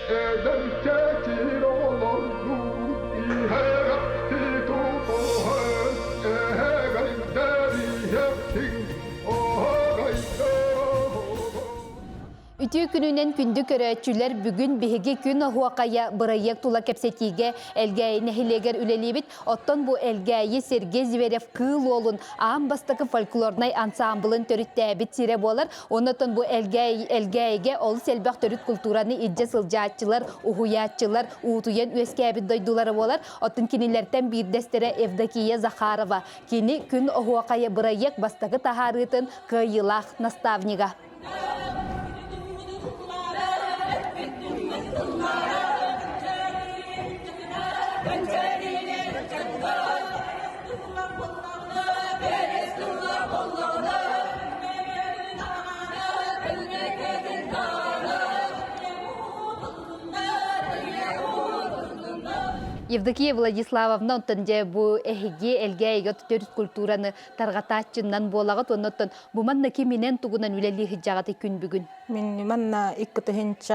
Эдэрчэчир олордуу иһэҕэхти тутуһан эһэгэйдэриһэхтиҥ оһоҕойдоро. Үтүө күнүнэн күндү көрөөччүлэр бүгүн биһиги күн оһуохайа бырайыак тула кэпсэтиигэ Элгээйи нэһилиэгэр үлэлиибит. Оттон бу Элгээйи Сергей Зверев Кыыл Уолун аан бастакы фольклорнай ансаамбылын төрүттээбит сирэ буолар. Оннотон бу Элгээйигэ олус элбэх төрүт култуураны илдьэ сылдьааччылар, уһуйааччылар уутуйан үөскээбит дойдулара буолар. Оттон кинилэртэн биирдэстэрэ Евдокия Захарова. Кини Күн оһуохайа бырайыак бастакы таһаарыытын кыайыылаах наставнига. Евдокия Владиславовна онтон дьэ бу эһиги Элгээйигэ төрүт культураны тарҕатааччыннан буолаҕыт уонна оттон бу манна киминэн тугунан үлэлии сылдьаҕытый күн бүгүн? Мин манна 2015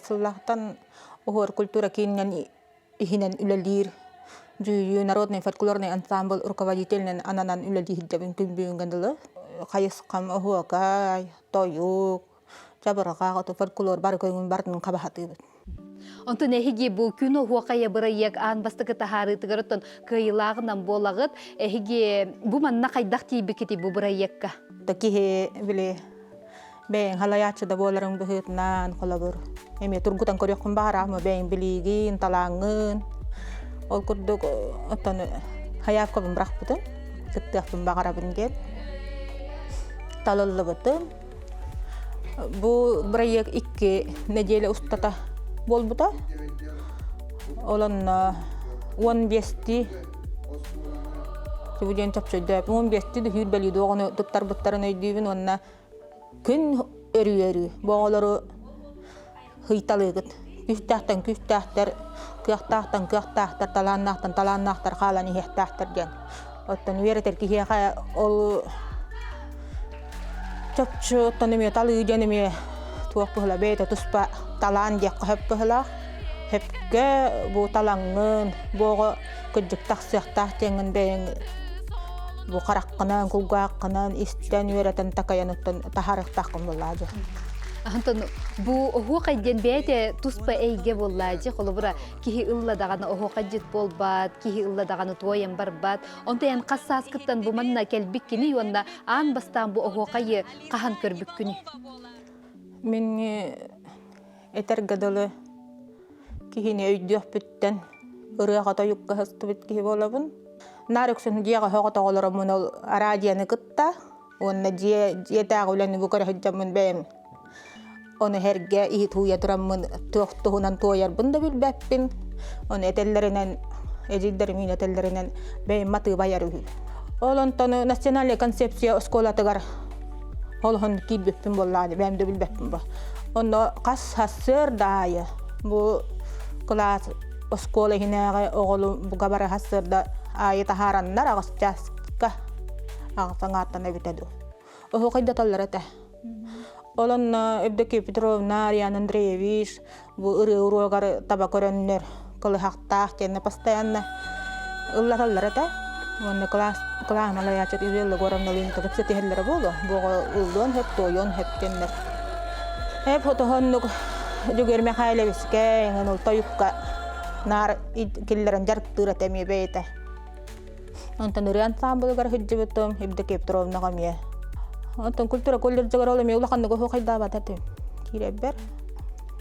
сыллаахтан Уһуор культура киининэн иһинэн үлэлиир Дьүүйүү народный фольклорный ансамбль руководителинэн ананан үлэлии сылдьабын күн бүгүҥҥэ дылы. Хайысхам оһуокай, тойук, чабырҕах, ото фольклор бары көҥүл барытын хабахатыыбыт. Онтон эһиги бу күн оһуохайа бырайыак аан бастакы таһаарыытыгар оттон кыайыылааҕынан буолаҕыт. Эһиги бу манна хайдах тиийбиккитий бу бырайыакка? Киһи били Бэйэҥ халайааччы да буоларыҥ быһыытынан, холобур, эмиэ тургутан көрүөххүн баҕараҕын, бэйэҥ билиигин, талааҥҥын. Ол курдук оттон хайааккабын бырахпытым, кыттыахпын баҕарабын диэн талыллыбытым. Бу бырайыак 2 нэдиэлэ устата буолбута. Ол онно 15-ти диэн чопчу өйдөөбүн 15-ти дүһүүр бэлиэ оҕону туттарбыттарын өйдүүбүн уонна Күн өрүү-өрүү бу оҕолору ыйталыыгыт. Күүстээхтэн күүстээхтэр, кыахтаахтан кыахтаахтар, талааннаахтан талааннаахтар хаалан иһиэхтээхтэр диэн. Оттон үөрэтэр киһиэхэ ол чопчу оттон эмиэ талыы диэн эмиэ туох быһыла бэйэтэ туспа талаан диэххэ сөп быһыылаах. Сөпкө бу талаҥҥын, бу оҕо кырдьык тахсыахтаах диэҥҥин бэйэҥ бу хараххынан, кулгааххынан истэн, үөрэтэн, такайан оттон таһаарыахтааххын буоллаа дьэ. Антон бу оһуохай диэн бэйэтэ туспа эйгэ буоллаа дьэ холобура киһи ылла даҕаны оһуохайдьыт буолбат, киһи ылла даҕаны туойан барбат. Онтон эн хас сааскыттан бу манна кэлбиккиний уонна аан бастаан бу оһуохайы хаһан көрбүккүнүй? Мин этэргэ дылы киһини өйдүөхпүттэн ырыаҕа тойукка сыстыбыт киһи буолабын. Наар үксүн дьиэҕэ оһоҕо тоҕолороммун ол араадьыйаны кытта уонна дьиэ дьиэтээҕи үлэни бу көрө сылдьаммын бэйэм ону эргэ иһит ууйа тураммын туох туһунан туойарбын да билбэппин. Ону этэллэринэн эдьиийдэрим үүн этэллэринэн бэйэм матыыба айар үһү. Ол онтон национальная концепция оскуолатыгар олоһун киирбиппин буоллаҕа бэйэм да билбэппин бу. Онно хас сарсыарда аайы бу кылаас оскуола иһинээҕи оҕолу бука бары сарсыарда аайы таһаараннар аҕыс чааска аҕыс аҥааттан эбитэ дуу. Оһуохайдаталлар этэ. Ол онно Евдокия Петровна, Ариан Андреевич бу ырыа уруогар таба көрөннөр кылыһахтаах диэннэ постоянно ыллаталлар этэ. Уонна кылаас кылааһын алайааччыт Изабелла Егоровналыын кэпсэтиһэллэрэ буолуо. Бу оҕо ыллыан сөп, туойуон сөп диэннэр. Эп хотоһоннук Дьүгүөр Михайловичка эҥин ол тойукка наар киллэрэн дьарыктыыр этэ эмиэ бэйэтэ. Онтон ырыа ансаамбылыгар сылдьыбытым, Евдокия Петровнаҕа эмиэ. Онтон культура колледжыгар ол эмиэ улаханнык оһуохайдаабат этим. Киирэрбэр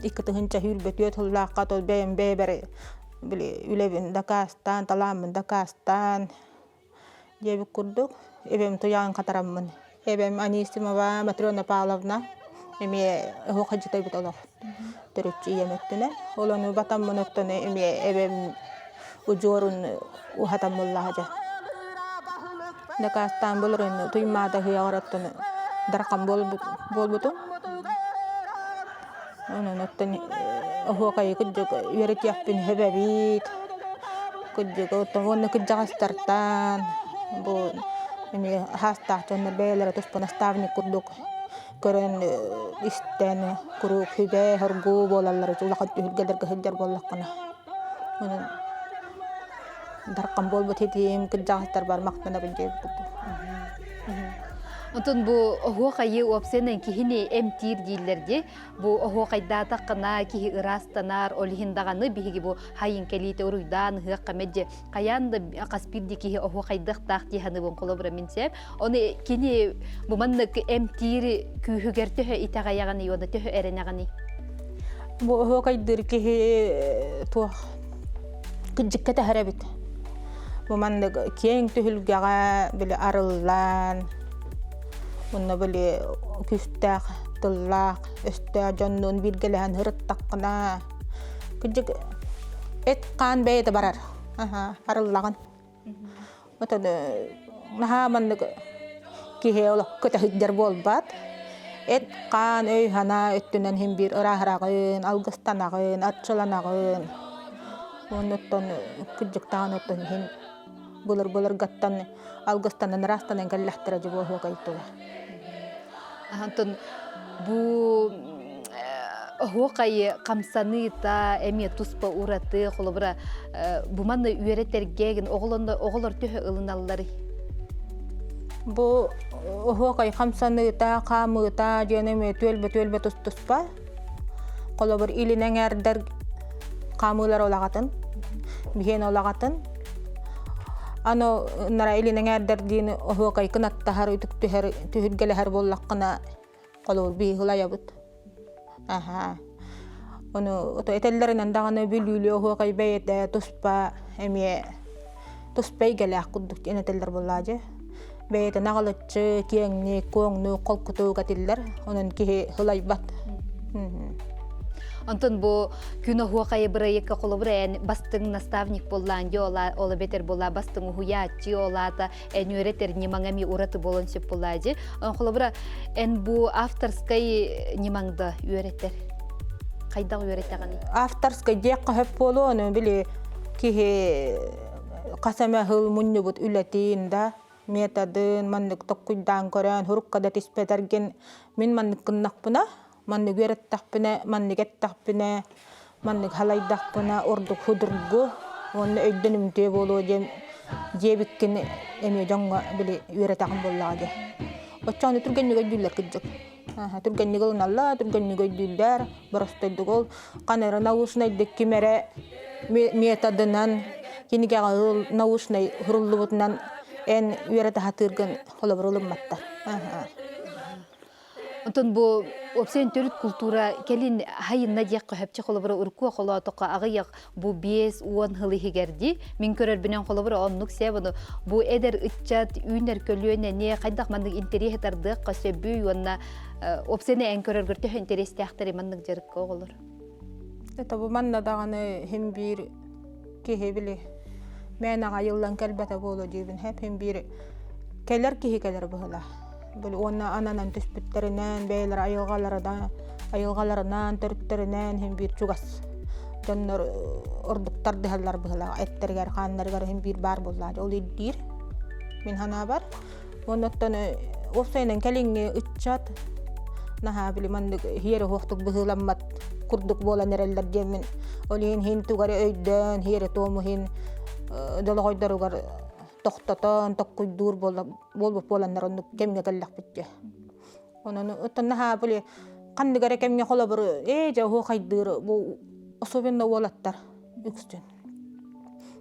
2024 сыллаахха то бэйэм бэйэбэр били үлэбин дакаастаан, талааммын дакаастаан диэбит курдук эбэм туйаҕын хатараммын. Эбэм Анисимова Матрена Павловна эмиэ оһуохайдьыта эбит олох төрүччү ийэм өттүнэн. Ол ону батаммын оттон эмиэ эбэм удьуорун уһатаммыллаһа дьэ. Дакаастаан былырыын Туймаада ыһыаҕар оттон дархан буолбутум. Онон оттон оһуокайы кырдьык үөрэтиэхпин сөп эбит. Кырдьык оттон уонна кырдьаҕастартан бу эмиэ хаастаах дьоннор бэйэлэрэ туспа наставник курдук. Көрөн истэн куруук сүбэ хоргуу буолаллар улахан түһүлгэлэргэ сылдьар буоллаххына. Онон дархан буолбут этим кырдьаҕастарбар махтанабын диэбит курдук. Онтон бу оһуохайы уопсайынан киһини эмтиир дииллэр дии. Бу оһуохайдаатаххына киһи ыраастанар, ол иһин даҕаны биһиги бу хайын кэлиитэ уруйдаан ыһыахха мэддьи хайаан да хас биирдии киһи оһуохайдыахтаах дии саныыбын холобура мин сээп. Ону кини бу маннык эмтиир күүһүгэр төһө итэҕэйэҕиний уонна төһө эрэнэҕиний? Бу оһуохайдыыр киһи туох кырдьыкка тэһэр эбит. Бу маннык киэҥ түһүлгэҕэ били арыллан, уонна били күүстээх тыллаах, өстөөх дьоннуун бииргэлэһэн сырыттаххына, кырдьык эт-хаан бэйэтэ барар. Аха, арыллаҕын. Отон наһаа маннык киһи олоххо көтөһүддэр буолбат. Эт-хаан, өй-санаа өттүнэн син биир ырааһыраҕын, алгыстанаҕын, арчыланаҕын. Оннуттан кырдьыктаан оттон иһин былыр-былыргаттан алгыстанан ыраастанан кэллэхтэрэ дьэ буоһуокай тула. Онтон бу оһуохайы хамсаныыта эмиэ туспа ураты холобура бу манна үөрэтэргэ оҕолор төһө ылыналларый? Бу оһуохай хамсаныыта, хаамыыта диэн эмиэ түөлбэ-түөлбэ тус-туспа. Холобур илин эҥээрдэр хаамыылар улаҕатын, биһиэн улаҕатын. Аны нара илин эҥээрдэр диин оһуокай кынаттаһар, үтүктүһэр, түһүргэлэһэр буоллаххына, холобур биһи ылайабыт. Аха. Ону ото этэллэринэн даҕаны бүлүүлүү оһуокай бэйэтэ туспа эмиэ туспа эйгэлээх курдук диэн этэллэр буоллаадьы. Бэйэтин аҕалыччы, киэҥник, куоҥнук, холкутук этиллэр. Онон киһи ылайбат. Онтон бу күн оһуохайы бырайыкка холобур эн бастыҥ наставник буоллаан дьэ ола бетер буолла бастыҥ уһуйааччы олаата эн үөрэтэр ньымаҥ эми ураты буолан сөп буоллаа дьи. Холобура эн бу авторскай ньымаҥда үөрэтэр. Хайдах үөрэтэҕиний? Авторскай диэххэ сөп буолуо, ону били киһи хас эмэ сыл мунньубут үлэтин да методын маннык токкуйдаан көрөн сурукка да түспэтэргин мин маннык гыннахпына маннык үөрэттэхпинэ маннык эттэхпинэ маннык халайдахпына ордук судургу уонна өйдөнүмтүө буолуо диэн диэбиккин эмиэ дьоҥҥо били үөрэтэҕин буоллаҕа дии оччоҕуна түргэнник өйдүүллэр кырдьык түргэнник ылыналлар түргэнник өйдүүллэр боростойдук ол ханара научнайдык ким эрэ методынан кинигэҕэ научнай суруллубутунан эн үөрэтэ сатыыргын холобур ылымматтар. Онтон бу уопсайын төрүт култуура кэлин хайынна диэххэ сөпчө холобура урукку холоотоххо аҕыйах бу 5-10 сыл иһигэр дии мин көрөрбүнэн холобура оннук себону бу эдэр ыччат үүнэр көлүөнэни хайдах маннык интэриэһи тардыахха сөбүй уонна уопсайына эн көрөргөр төһө интэриэстээхтэрий маннык дьарыкка оҕолор? Это бу манна даҕаны хим биир киһи били мээнэҕэ айыллан кэлбэтэ буолуо диибин хэп хим биир кэлэр киһи кэлэр быһыла били уонна ананан түспүттэринэн бэйэлэрэ айылҕаларынан айылҕаларынан төрүттэринэн хим биир чугас дьоннор ордук тардыһаллар быһыла эттэригэр хааннарыгар хим биир баар буоллаачы ол ирдиир мин санаабар Оннуттан уопсайынан кэлиҥҥи ыччат наһаа били маннык иһиэрэ уһуохтук быһыыламмат курдук буолан эрэллэр диэммин ол иһин иһин тугу эрэ өйдөөн иһиэрэ туому иһин долоҕойдоругар тохтотон токкуйдуур буолбут буоланнар оннук кэмҥэ кэллэхпит дьэ. Онон оттон наһаа били ханнык эрэ кэмҥэ холобур ээ дьэ оһуохайдыыр бу особенно уолаттар үксүн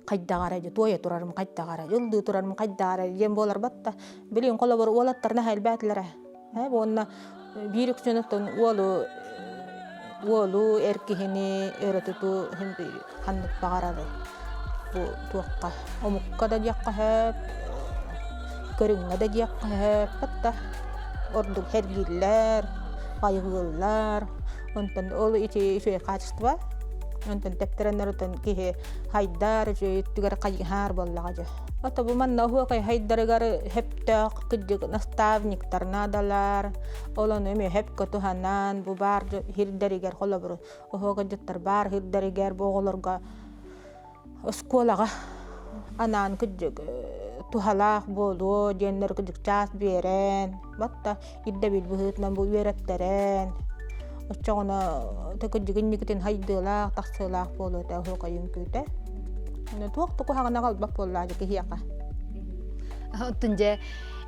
хайдаҕа эрэ туойа турарым хайдаҕа эрэ ыллыы турарым хайдаҕа эрэ диэн буоларбат да билигин холобур уолаттар наһаа элбээтилэр ээ уонна биир үксүн оттон уолу уолу эр киһини өрө тутуу ханнык баҕарар бу туохха омукка да диэххэ сөп көрүҥҥэ да диэххэ сөп да ордук сэргииллэр хайҕыыллар онтон ол ити үчүгэй хаачыстыба онтон тэптэрэннэр отон киһи хайдар үчүгэй өттүгэр хайыһаар буоллаҕа дьэ ото бу манна оһуокай хайдарыгар сөптөөх кырдьык наставниктар наадалар ол ону эмиэ сөпкө туһанан бу баар сирдэригэр холобур оһуокайдьыттар баар сирдэригэр бу оҕолорго оскуолаҕа анаан кырдьык. Туһалаах буолуо диэннэр кырдьык чаас биэрэн, батта ирдэбил быһыытынан бу үөрэттэрэн, оччоҕуна кырдьык инникитин хайдыылаах, тахсыылаах буолуо этэ оһуокай үҥкүүтэ. Туох да куһаҕаны аҕалбат буоллаа киһиэхэ. Оттон дьэ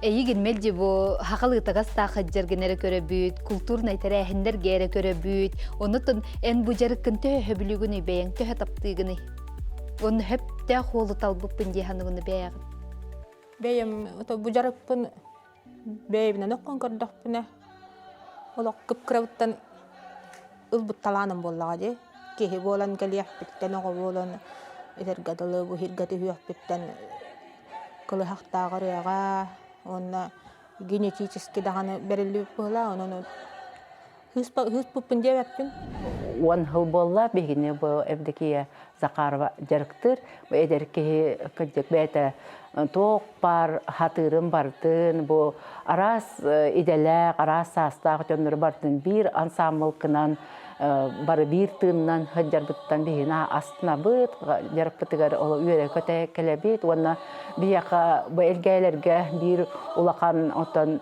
эйигин мэлдьи бу хахалыытагас таахыджаргын эрэ көрөбүт, культурнай тэрээһиннэргэ эрэ көрөбүт. Онутун эн бу дьарыккын төһө сөбүлүүгүнүй бэйэҥ төһө таптыыгыный? Онно хөптөөх уолу талбыппын дии саныгыны бэйэҕин. Бэйэм бу дьарыкпын бэйэбинэн оххон көрдөхпүнэ олох кып-кырабыттан ылбыт талааным буоллаҕа дии. Киһи буолан кэлиэхпиттэн, оҕо буолан этэргэ дылы бу иһиргэ түһүөхпүттэн кылыһахтаах ырыаҕа уонна генетически даҕаны бэриллибит быһыылаах, онон Ыыспыппын диэбэппин. Уон сыл буолла биһигини бу Евдокия Захарова дьарыктыыр. Бу эдэр киһи кырдьык бэйэтэ туох баар хатыырын бардын, бу араас идэлээх, араас саастаах дьоннору бардын биир ансаамбылкынан бары биир тыынынан сылдьарбыттан биһигини астынабыт, дьарыкпытыгар ол үөрэ-көтө кэлэбит уонна биһиэхэ бу элгээйилэргэ биир улахан оттон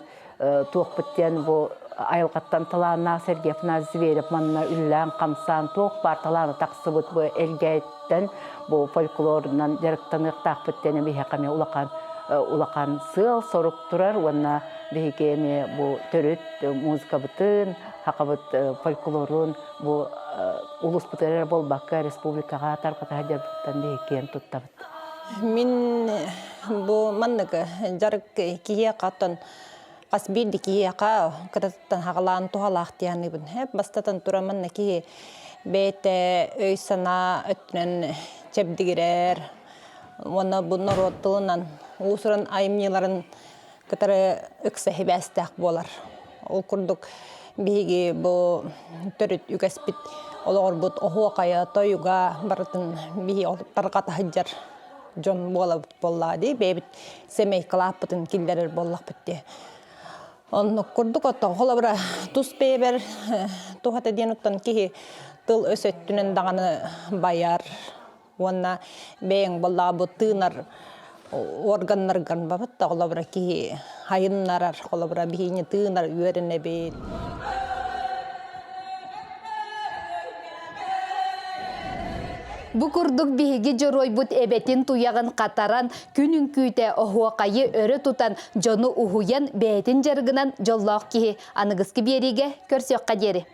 туохпут диэн бу айылҕаттан талааннаах Сергей Афанасьевич Зверев манна үлэлээн-хамсаан туох баар талаана тахсыбыт бу Элгээйиттэн бу фольклорунан дьарыктаныахтаахпыт диэн биһиэхэ эмиэ улахан улахан сыал-сорук турар уонна биһиги эмиэ бу төрүт музыкабытын, хахабыт фольклорун бу улууспутугар эрэ буолбакка республикаҕа тарҕата сылдьарбыттан биһиги киэн туттабыт. Мин бу маннык дьарык киһиэхэ оттон хас биирдии киһиэхэ кыратыттан хаҕалаан туһалаах диэханыбын. Бастатан туран манна киһи бэйэтэ өй-санаа өттүнэн чэбдигирэр уонна бу норуот тылынан уус-уран айымньыларын кытары ыкса сибээстээх буолар. Ол курдук биһиги бу төрүт үгэспит олоҕорбут оһуохайа, тойуга барытын биһи тарҕата сылдьар дьон буолабыт буоллаа дии бэйэбит сэмэй кылааппытын киллэрэр буоллахпыт дии. Оннук курдук оттон холобура тус бэйэбэр туһата диэн оттон киһи тыл өс өттүнэн даҕаны байар уонна бэйэҥ буоллаҕа тыынар органнаргар бабат да холобура киһи айыннарар холобура биһиини тыынар үөрэнэбит. Бу курдук биһиги дьоруойбут эбэтин туйаҕын хатаран, күн үҥкүүтэ оһуохайы өрө тутан, дьону уһуйан, бэйэтин дьарыгынан дьоллоох киһи. Аныгыскы биэриигэ көрсүөххэ диэри.